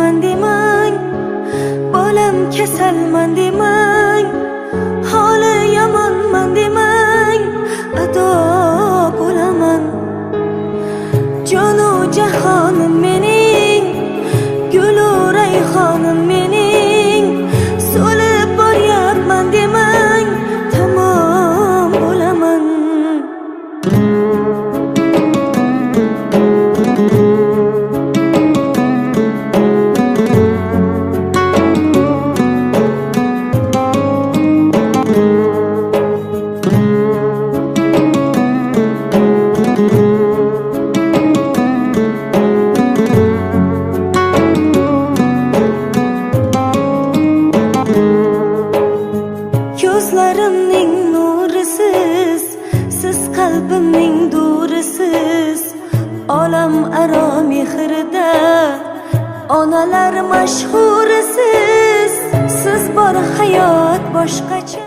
Kasalman demang, bolam, kasalman demang, holi yomonman demang, ado bo'laman. Jonu jahonim mening, gulu rayhonim mening, so'lib boryapman demang, tamom bo'laman. Ko'zlarimning nurisiz, siz qalbimning durisiz, olam aro mehrida onalar mashhurisiz, siz bor hayot boshqacha.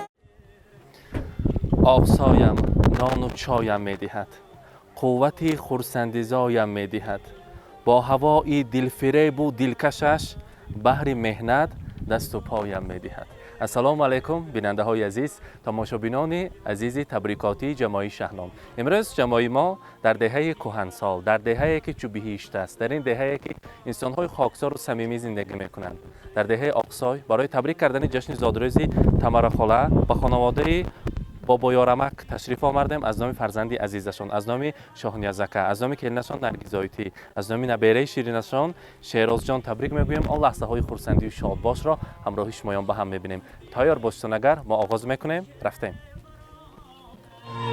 Oqsoyam нону чоям медиҳад, қуввати хурсандизоям медиҳад, бо ҳавои дилфиребу дилкашаш баҳри меҳнат дасту поям медиҳад. Ассалому алайкум, бинандаҳои азиз, тамошобинони азизи табрикотии ҷамои Шаҳном. Имрӯз ҷамои мо дар деҳаи кӯҳансол, дар деҳае ки чу биҳишт аст, дар ин деҳае ки инсонҳои хоксору самимӣ зиндагӣ мекунанд, дар деҳаи Оқсой барои табрик кардани ҷашни зодрӯзи Тамарахола ба хонаводаи Бобоёрамак ташриф омардем. Аз номи фарзанди азизашон, аз номи Шоҳниязака, аз номи келинашон Наргизоитӣ, аз номи набераи ширинашон Шерозҷон табрик мегӯем. Он лаҳзаҳои хурсандию шодбошро ҳамроҳи шумоён ба ҳам мебинем. Тайёр бошитон, агар мо оғоз мекунем, рафтем.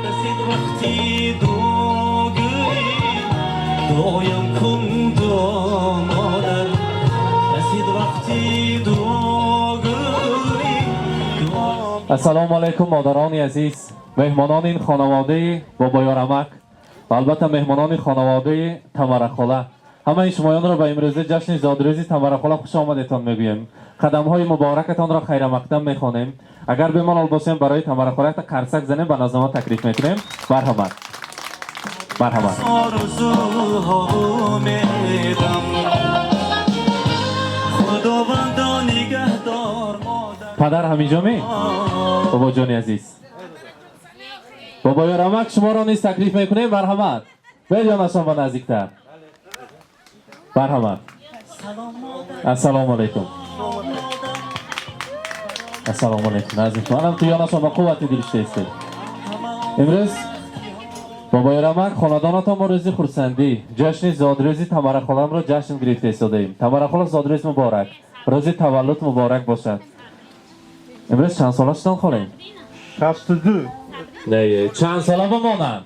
Расид вақти дуогӯӣ, дуоям кун, дуо, модар. Расид вақти дуогӯӣ, дуо. Ассалому алайкум, модарони азиз, меҳмонони ин хонаводаи Бобоёрамак ва албатта меҳмонони хонаводаи Тамарахола. Ҳамаи шумоёнро ба имрӯза ҷашни зодрӯзи Тамарахола хуш омадетон мегӯем, қадамҳои муборакатонро хайрамақдам мехонем. Агар бемалол бошем, барои Тамарахола якта қарсак занем, ба назди мо таклиф мекунем. Марҳамат, марҳамат. Орзуҳо, умедам, Худовандо, нигаҳдор модар. Падар ҳаминҷо ме? Бобоҷони азиз, Бобоёрамак, шуморо низ таклиф мекунем. Марҳамат, биёед ёнашон ба наздиктар. Марҳамат. Ассалому алайкум, ассалому алайкум. Наздик манам ту ёнашон ба қуввати дил шудастед. Имрӯз, Бобоёрамак, хонадонатон мо рӯзи хурсандӣ, ҷашни зодрӯзи Тамарахоламро ҷашн гирифта истодаем. Тамарахола, зодрӯз муборак, рӯзи таваллуд муборак бошад. Имрӯз чанд сола шудон, холем? 62. Не, чанд сола бимонанд?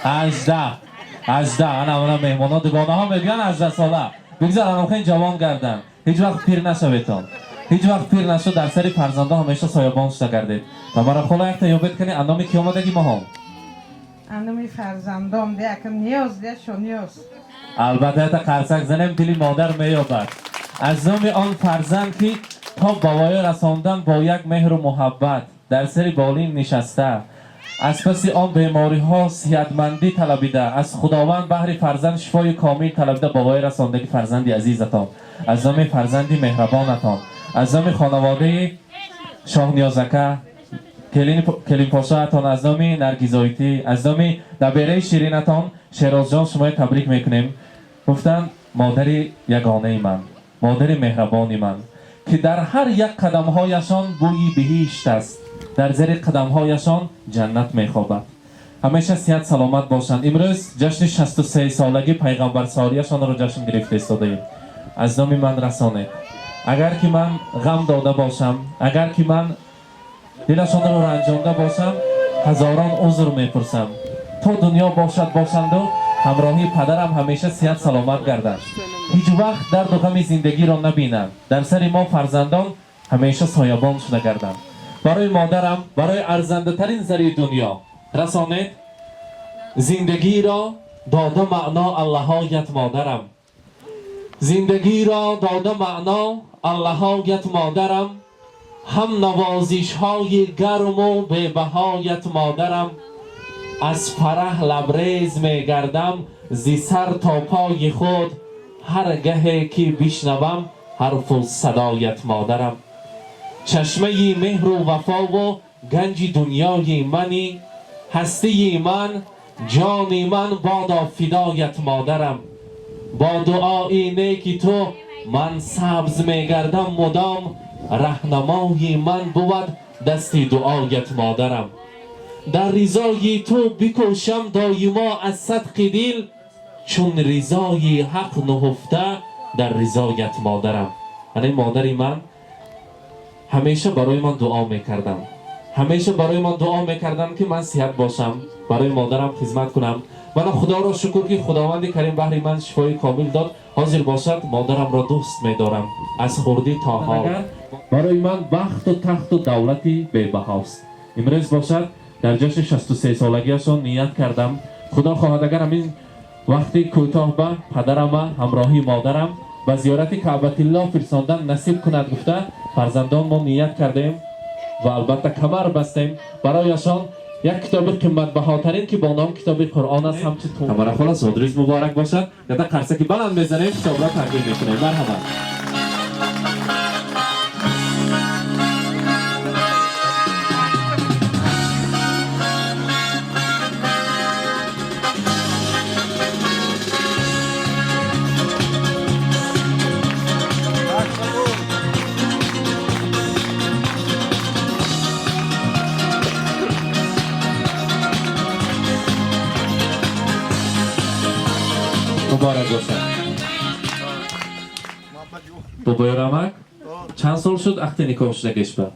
18, 18. Ана, ана меҳмонҳо, дугонаҳо мегӯянд 18 сола. Бигзор анохин ҷавон гарданд, ҳеҷ вақт пир нашаветон, ҳеҷ вақт пир нашуд, дар сари фарзандо ҳамеша соябон шуда гардед. Тамарахола, якта ёбед кани, андоми ки омадаги моҳон? Анами фарзандом деакам ниёз дешо ниёз. Албатта, якта қарсак занем, дили модар меёбад. Аз номи он фарзанд, ки то ба воя расондан бо як меҳру муҳаббат дар сари болин нишаста, аз паси он бемориҳо сиҳатмандӣ талабида, аз Худованд баҳри фарзанд шифои комил талабида, ба воя расондаги фарзанди азизатон, аз номи фарзанди меҳрабонатон, аз номи хонаводаи Шоҳниёзака, келинпошоатон, аз номи Наргизоитӣ, аз номи набераи ширинатон Шерозҷон шумоя табрик мекунем. Гуфтанд: модари ягонаи ман, модари меҳрабони ман, ки дар ҳар як қадамҳояшон бӯи биҳишт аст, дар зери қадамҳояшон ҷаннат мехобад, ҳамеша сиҳат саломат бошанд. Имрӯз ҷашни 63-солагӣ пайғамбарсориашонро ҷашн гирифта истодаем. Аз номи ман расонед, агар ки ман ғам дода бошам, агар ки ман дилашонро ранҷонда бошам, ҳазорон узр мепурсам. То дунё бошад, бошанду ҳамроҳи падарам ҳамеша сиҳат саломат гарданд, ҳеҷ вақт дарду ғами зиндагиро набинанд, дар сари мо фарзандон ҳамеша соябон шуда гарданд. Барои модарам, барои арзандатарин зари дунё расонед: зиндагиро дода маъно аллаҳоят модарам, зиндагиро дода маъно аллаҳоят модарам, ҳам навозишҳои гарму бебаҳоят модарам, аз фараҳ лабрез мегардам зи сар то пои худ, ҳар гаҳе ки бишнавам. ҳарфу садоят модарам. Чашмаи меҳру вафову ганҷи дунёи мани, ҳастии ман, ҷони ман бодо фидоят модарам. Бо дуои неки ту ман сабз мегардам мудом, раҳнамои ман бувад дасти дуоят модарам. Дар ризои ту бикӯшам доимо аз садқи дил, чун ризои ҳақ нуҳуфта дар ризоят модарам. Ана модари ман ҳамеша барои ман дуо мекардам, ҳамеша барои ман дуо мекардам, ки ман сиҳат бошам, барои модарам хизмат кунам. Мана худоро шукр, ки худованди карим баҳри ман шифои комил дод. Ҳозир бошад, модарамро дӯст медорам аз хурдӣ то ҳол. Барои ман бахту тахту давлати бебаҳост. Имрӯз бошад, дар ҷашни 63 солагиашон ният кардам, худо хоҳад, агар ҳамин вақти кӯтоҳ ба падарама ҳамроҳии модарам ба зиёрати Каъбатилло фирсондан насиб кунад гуфта, фарзандон мо ният кардем ва албатта камар бастем. Барояшон як китоби қиматбаҳотарин, ки бо ном китоби Қуръон аст, ҳамчун Тамара хола, зодрӯз муборак бошад. Яда қарсаки баланд мезанем, китобро тақдим мекунем. Марҳамат. Муборак бошад. Бобои рамак, чанд сол шуд ақди никоҳ шудагишба?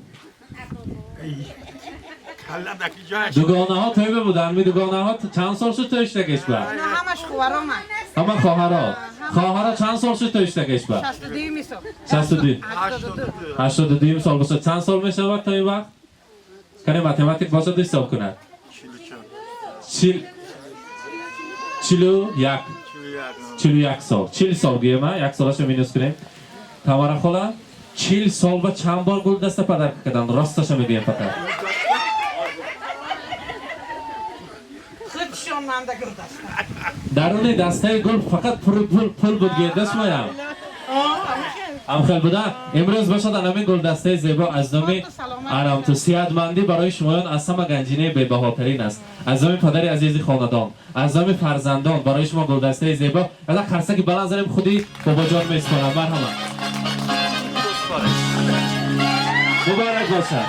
Дугонаҳо тӯйба буданд ми? Дугонаҳо чанд сол шуд тӯй шудагишба? Ҳамаш хуварома. Ҳама хоҳаро. Хоҳаро, чанд сол шуд тӯй шудагишба? 62 сол. 62. 82. 82-юм сол бошад, чанд сол мешавад то ин вақт? Кане, математик бошад, ҳисоб кунад. Чил, 41, 41 сол, 40 сол гӯема, як солашо минус кунем. Тамара хола, 40 сол ба чанд бор гулдаста подарка кардан? Росташа мегӯем фақат. Худшон манда гулдаста. Даруни дастаи гул фақат пур пул, пул буд гирда шумоям. Ҳамхел буда. Имрӯз бошад, анамин гулдастаи зебо аз номи арамту. Сиҳатмандӣ барои шумоён аз ҳама ганҷинаи бебаҳотарин аст. Аз номи падари азизи хонадон, аз номи фарзандон барои шумо гулдастаи зебо. Ала қарсаки баланд занем, худи бобоҷон меспорам. Марҳамат, муборак бошад.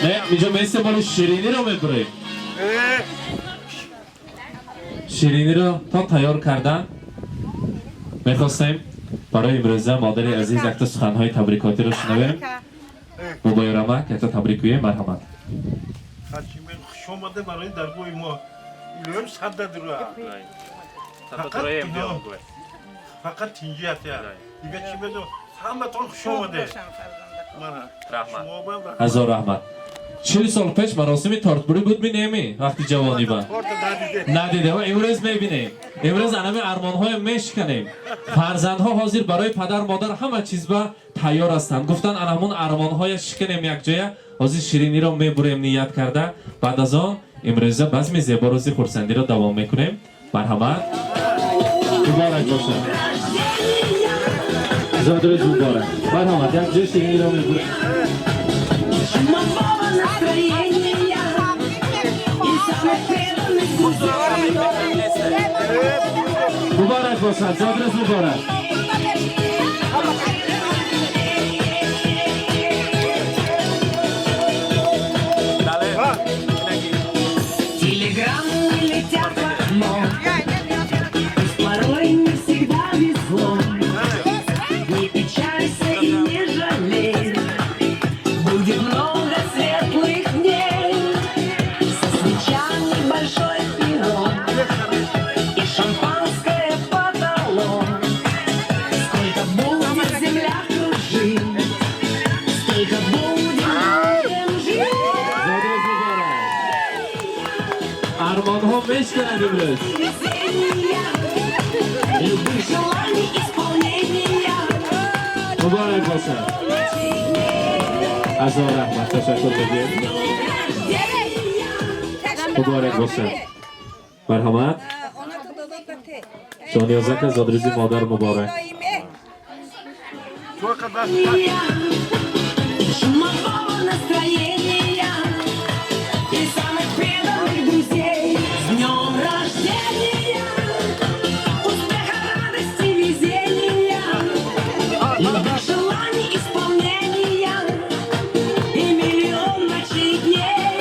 Не, инҷо месте, моли шириниро мебурем. Шириниро то тайёр кардан мехостем барои имрӯза модари азиз якта суханҳои табрикотиро шунавем. Бобои рамак, якта табрик гӯем, марҳамат. Хуш омада барои даргоҳи мо. Илоҳим садда дура. Фақат ино, фақат тинҷият я. Дига чӣ медонам? Ҳаматон хуш омаде. Мана. Раҳмат. Шумо бам раҳмат. Ҳазор раҳмат. 40 сол пеш маросими тортбурӣ буд минеми вақти ҷавонӣ ба? Торта надиде. Надиде ва имрӯз мебинем. Имрӯз анами армонҳоям мешиканем. Фарзандҳо ҳозир барои падар модар ҳама чиз ба тайёр ҳастанд. Гуфтан, ана ҳамун армонҳоя шиканем якҷоя. Ҳозир шириниро мебурем ният карда, баъд аз он имрӯза базми зебо, рӯзи хурсандиро давом мекунем. Марҳамат, муборак бошад, зодрӯз муборак. Марҳамат, якҷоя шириниро мебурем. Шумового настроения и самых преданных друзей. Муборак бошад, зодрӯз муборак. Телеграммы летят в окно. Пусть порой не всегда везло. Не печалься и не жалей. Будет много светлых дней. Со свечами большой пирог и шампанское потолок. Сколько будет земля кружить, столько будем жить. Зодрӯз муборак. Армонҳо мешканад имрӯз. Везения, любых желаний исполнения. Муборак бошад. Ҳазор раҳмат, ташаккур мегӯем. Муборак бошад, марҳамат. Шониёз ака, зодрӯзи модар муборак. Только даст. Шумового настроения и самых преданных друзей. С днем рождения! Успеха, радости, везения, любых желаний исполнения и миллион ночей и дней.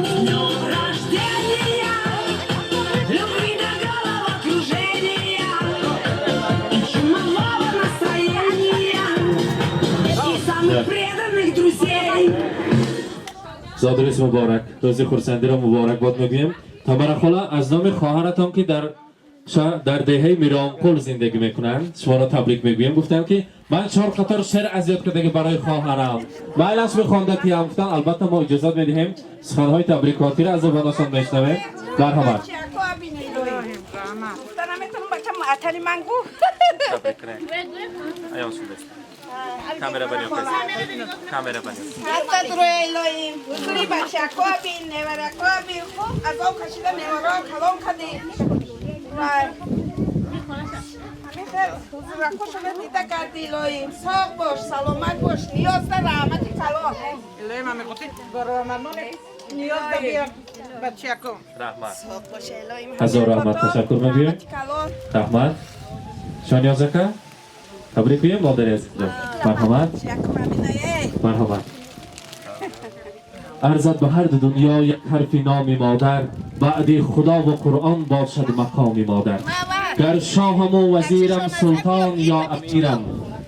С днем рождения! Любви до головокружения и чумового настроения и самых преданных друзей. Зодрӯз муборак, рӯзи хурсандиро муборакбод мегӯем. Тамара хола, аз номи хоҳаратон, ки дар деҳаи Миронқул зиндагӣ мекунанд, шуморо табрик мегӯем. Гуфтам, ки ман чор қатор шеър аз ёд кардагӣ барои хоҳарам, майлаш мехонда тиям. Гуфтам, албатта, мо иҷозат медиҳем, суханҳои табрикотиро аз забонашон мешунавем. Марҳамат. Атали мангу. Табрик кунед. Аён шудааст. Камера банё, камера банё. Ҳатта дуроя, илоҳим, ҳузури бачако бин, неварако бин, хуб азоб кашида, неваро калон кардӣ. Ҳамин хел ҳузурако шуда дида карди, илоҳим. Соғ бош, саломат бош, ниёз да раҳмати калон. Илоҳим, ҳами қути баромадмони ниёз да биёр бачако. Раҳмат. Соғ бош, илоҳим. Ҳазор раҳмат, ташаккур мегӯем. Раҳмати калон. Раҳмат. Шониёз ака, табрик гӯем, модари азизҷон. Марҳамат. Якум аминое. Марҳамат. Арзад ба ҳар ду дунё як ҳарфи номи модар, баъди Худову Қуръон бошад мақоми модар. Гар шоҳаму вазирам, султон ё амирам,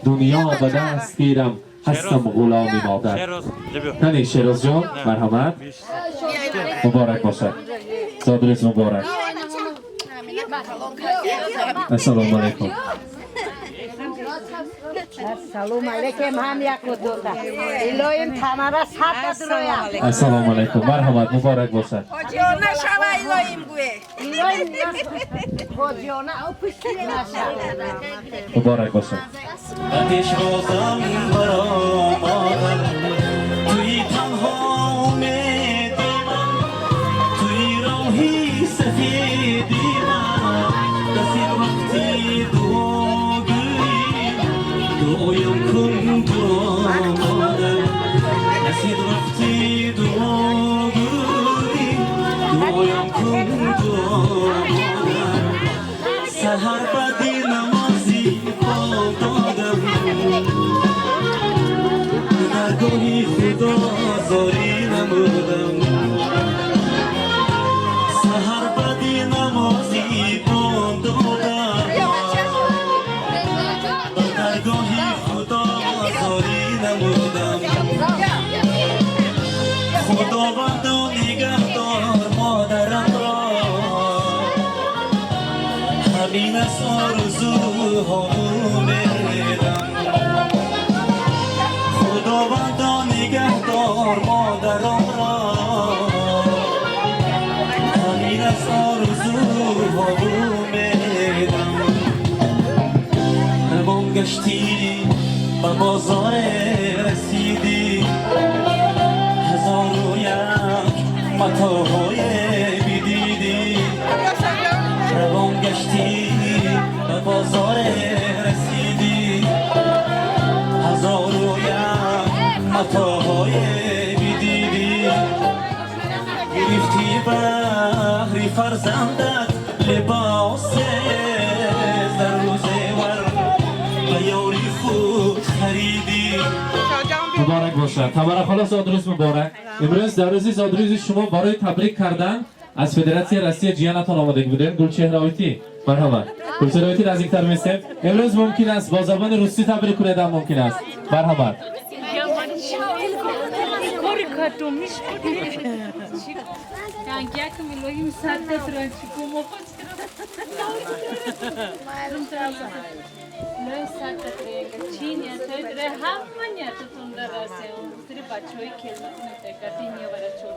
дунё ба даст гирам, ҳастам ғуломи модар. Кани, Шерозҷон, марҳамат. Муборак бошад, зодрӯз муборак. Ассалому алайкум. Салом алейкум, ҳам як дода. Илоҳим, Тамара садда дуроя. Ассалому алайкум, марҳамат, муборак бошад. Ҳоҷиёна шава, илоҳим, гӯе. Илоҳим, ҳоҷиёна о пушти наша. Муборак бошад. Ба пешвозам баромадам, туи танҳо умеди ман, туи роҳи сафеди ман. Расид вақти дуогӯӣ, дуоям кун туро, модар. Расид вақти дуогӯӣ, дуоям кун туро, модар. Саҳар баъди намози додам, даргоҳи Худо зорӣ намудам. Саҳар баъди намози додам, даргоҳи Худо зорӣ намудам. Худовандо, нигаҳдор модарамро, ҳамин аст орзуҳо, умедам. Худовандо, нигаҳдор модаронро, ҳамин аст орзуҳо, умедам. Равон гаштӣ, ба бозоре расидӣ, ҳазору як матоъҳое бидидӣ. Равон гаштӣ, ба бозоре расидӣ, ҳазору як матоъҳое бидидӣ. Гирифтӣ баҳри фарзандат либосе, зару зевар ба ёри худ харидӣ. Муборак бошад, Тамара хола, зодрӯз муборак. Имрӯз дар рӯзи зодрӯзи шумо барои табрик кардан аз Федератсияи Россия ҷиянатон омадагӣ будем. Гулчеҳра Ойти, марҳамат. Гулчеҳра Ойти, наздиктар местем. Имрӯз мумкин аст бо забони русӣ табрик кунедам, мумкин аст. Марҳамат. Кори кадомиш буд? Якум, илоҳим, садда туранчику мо илоҳим, садда туранга чӣ ниятҳои дура, ҳама ниятотон расе, ҳузури бачаҳои келматон тагади неварачо.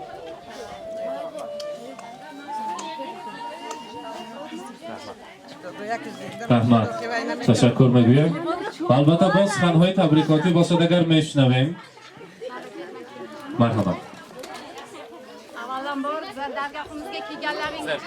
Раҳмат, ташаккур мегӯем. Ва албатта, боз суханҳои табрикотӣ бошад, агар мешунавем. Марҳамат. Avvalambor dargohimizga kelganlaringiz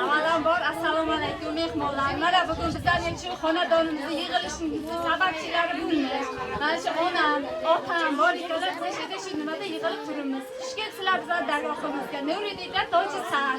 Avvalambor assalomu alaykum mehmonlar. Mana bugun bizlarning shu xonadonimizda yig'ilishimizni sababchilari bo'lmish. Mana shu onam, otam bor ekanlar, biz shu nimada yig'ilib turibmiz. Xush kelibsizlar bizlar dargohimizga. Nuridiylar toji sar.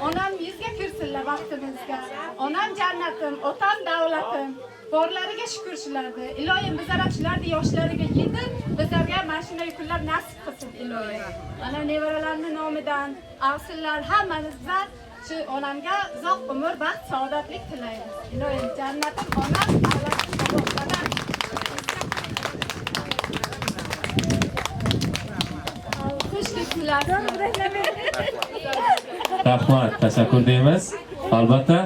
Onam yuzga kirsinlar baxtimizga. Onam jannatim, otam davlatim. Borlariga shukur shulardi. Iloyim bizlar ham shularni yoshlariga yetib, bizlarga mana shunday kunlar nasib qilsin iloyim. Mana nevaralarning nomidan avsillar hammamizlar shu onamga uzoq umr, baxt, saodatlik tilaymiz. Iloyim jannatim onam, davlatim bobom. Xush kelibsizlar. Rahmat, tashakkur deymiz. Albatta.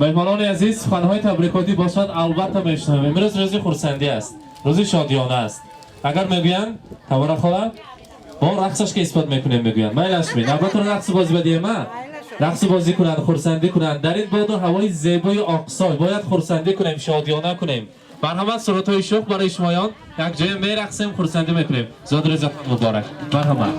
Меҳмонони азиз, суханҳои табрикотӣ бошад, албатта мешунавем. Имрӯз рӯзи хурсандӣ аст, рӯзи шодиёна аст. Агар мегӯянд, Тамора хола, мо рақсашка исбот мекунем, мегӯянд. Майлашми, навбатро рақсу бозӣ бадием, а? Рақсу бозӣ кунанд, хурсандӣ кунанд. Дар ин боду ҳавои зебои Оқсой бояд хурсандӣ кунем, шодиёна кунем. Марҳамат, суратҳои шӯх барои шумоён, якҷоя мерақсем, хурсандӣ мекунем. Зодрӯзатон муборак. Марҳамат.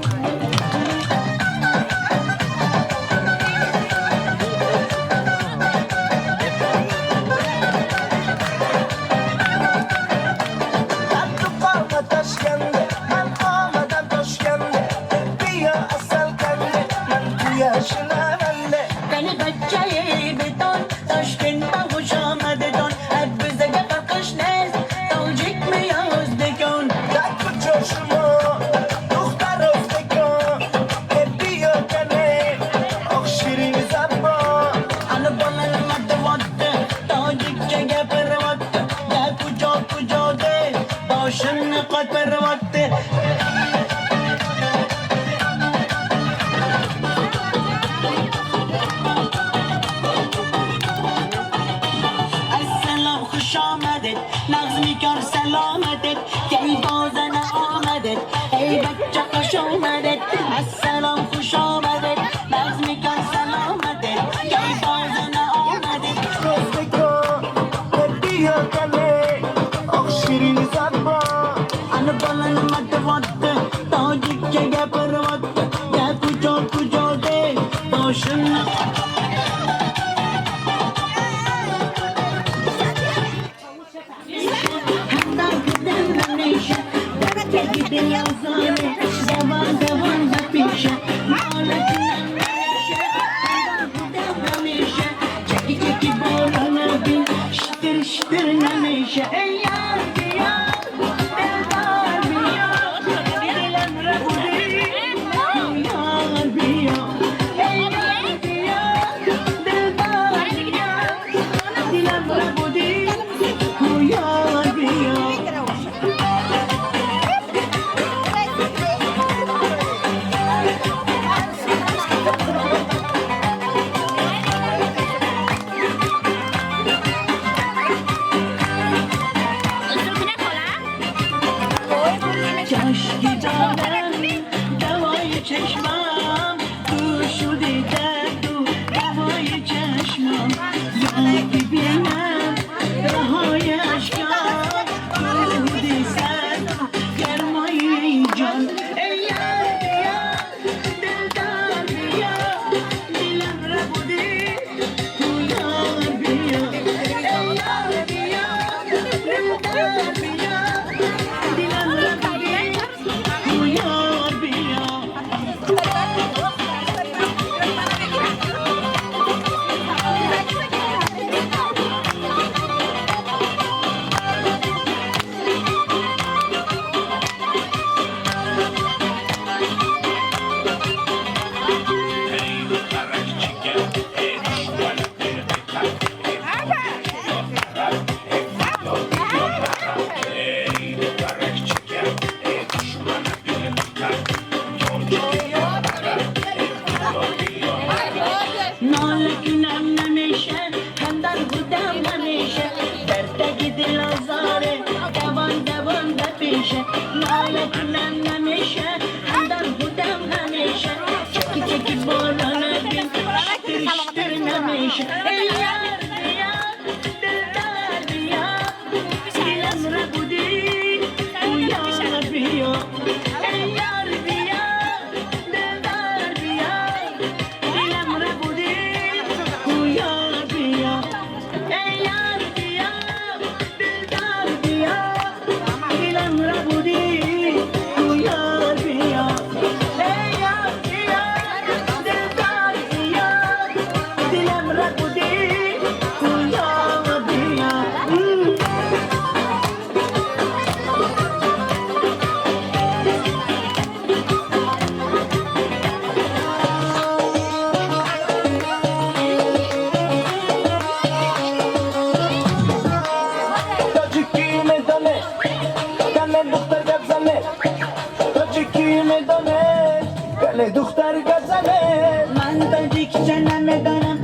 Tojikcha namedonam,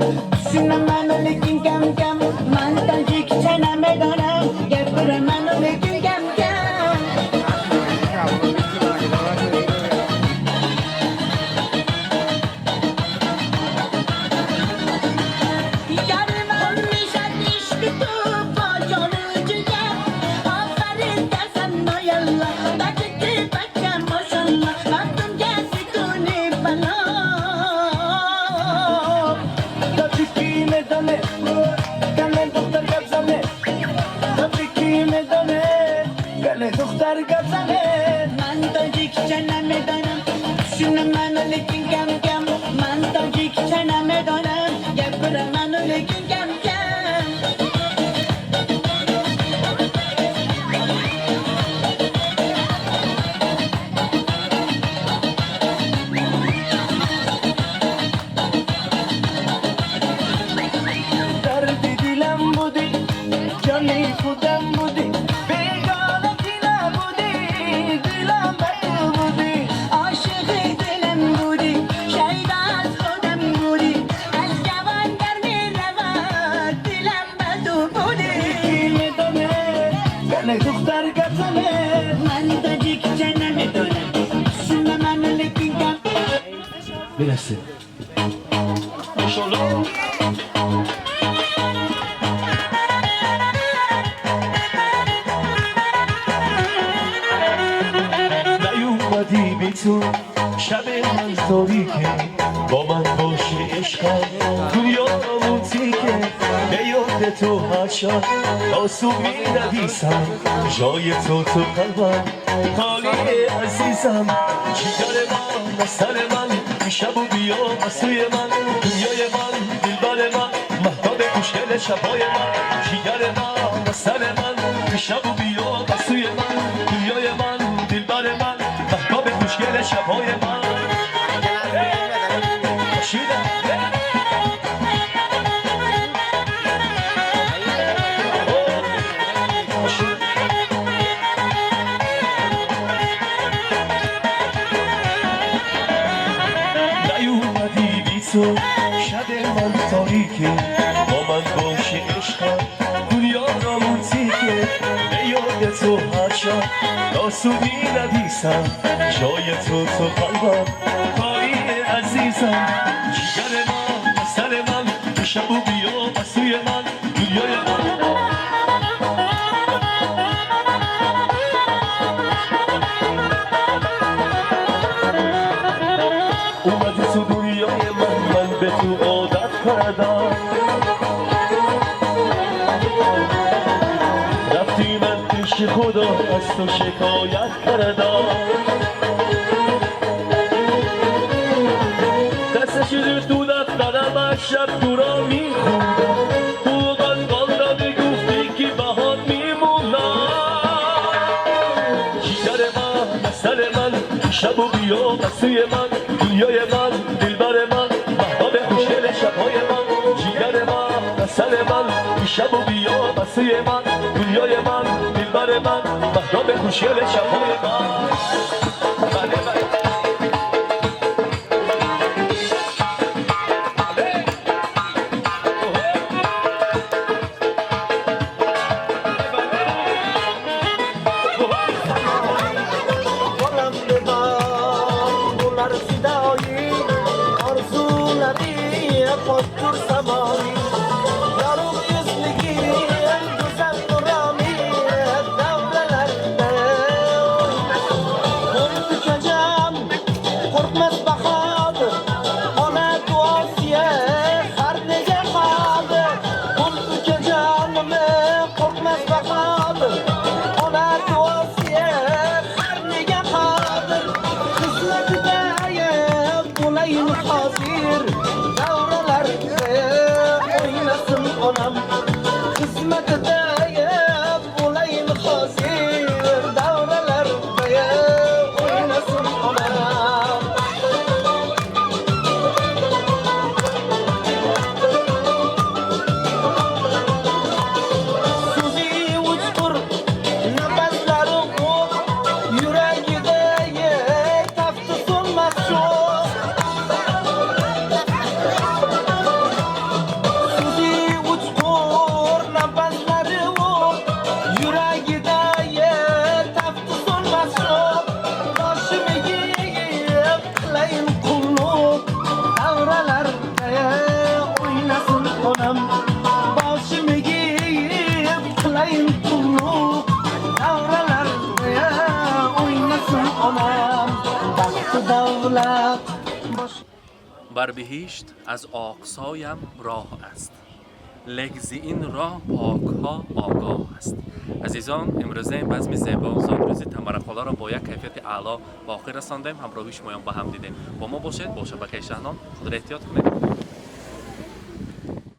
tushunaman, lekin kam kam. Man tojikcha namedonam, gapiraman, lekin kam kam. Yarman mishad ishqi tu bo jonu jigar. Ofarin tasanno yalla, tojiki bachcha mashallah. Mardumga sukuni panoh. Тоҷикӣ медоне, кане духтар гап зане. Тоҷикӣ медоне, кане духтар гап зане. Man tojikcha namedonam, tushunaman, lekin kam kam. Man tojikcha namedonam, gapiraman, lekin kam kam. Дарди дилам будӣ, ҷони худам будӣ, бегонагӣ набудӣ, дилам ба ту будӣ. Oshiqi dilim budi, shayda az xudam budi. Az javon dar meravad, dilim ba tu budi. Тоҷикӣ медоне, кане духтар гап зане. Man tojikcha namedonam, tushunaman, lekin kam. Бирасем. Иншолло. Наёмадӣ би ту, шаби ман торике, бо ман боши ишқам, дунёмон тике. Ба ёди ту ҳар шаб то субҳ менависам, ҷои ту ту қалбам холие, азизам. Ҷигари ман, асали ман, шабу биё ба сӯи ман, дунёи ман, дилбари ман, маҳтоби хушгели шабҳои ман. Ҷигари ман, асали ман, шабу биё ба сӯи ман, дунёи ман, дилбари ман, маҳтоби хушгели шабҳои ман. Шида. Наёмадӣ би ту, шаби ман торике, бо ман боши ишқам, дунёро мутике. Ба ёди ту ҳар шаб то субҳ менависам, ҷои ту ту қалбам холие, азизам. Ҷигари ман, асали ман, шабу биё ба сӯи ман, дунёи ман. Омадӣ ту дунёи ман, ман ба ту одат кардам. Рафтӣ, ман пеши худо аз ту шикоят кардам. Хаста шуда ту дафтарам, аз шаб туро мехондам. Ту қанқон ра мегуфтӣ, ки баҳот мемонам. Ҷигари ман, асали ман, шабу биё ба сӯи ман, дунёи ман, дилбари ман, маҳтоби хушгели шабҳои ман. Ҷигари ман, асали ман, шабу биё ба сӯи ман, дунёи ман, дилбари ман, маҳтоби хушгели шабҳои ман. Бале, бале. Bolam bebor bo'lar fidoyi, orzulari pokdur samoyi, yorug' yuzligi go'zal nuroniy davralarda. Qo'l ukajon, qo'rqmas bahodir, ona duosiya har nega qodir. Qo'l ukajonim, qo'rqmas bahodir, ona duosiya har nega qodir. Xizmatida bo'layin hozir, davralarda o'ynasin onam. Xizmatida bo'layin hozir, davralarda o'ynasin onam. So'zi uchqur, nafaslari o't, yuragida tafti so'nmas cho'g'. Мутлақ. Бар биҳишт аз Оқсоям роҳ аст, лек зи ин роҳ покҳо огоҳ аст. Азизон, имрӯза ин базми зебо зодрӯзи Тамарахоларо бо як кайфияти аъло ба охир расондем. Ҳамроҳи шумоён ба ҳам дидем. Бо мо бошед, бо шабакаи Шаҳнон. Худро эҳтиёт кунед.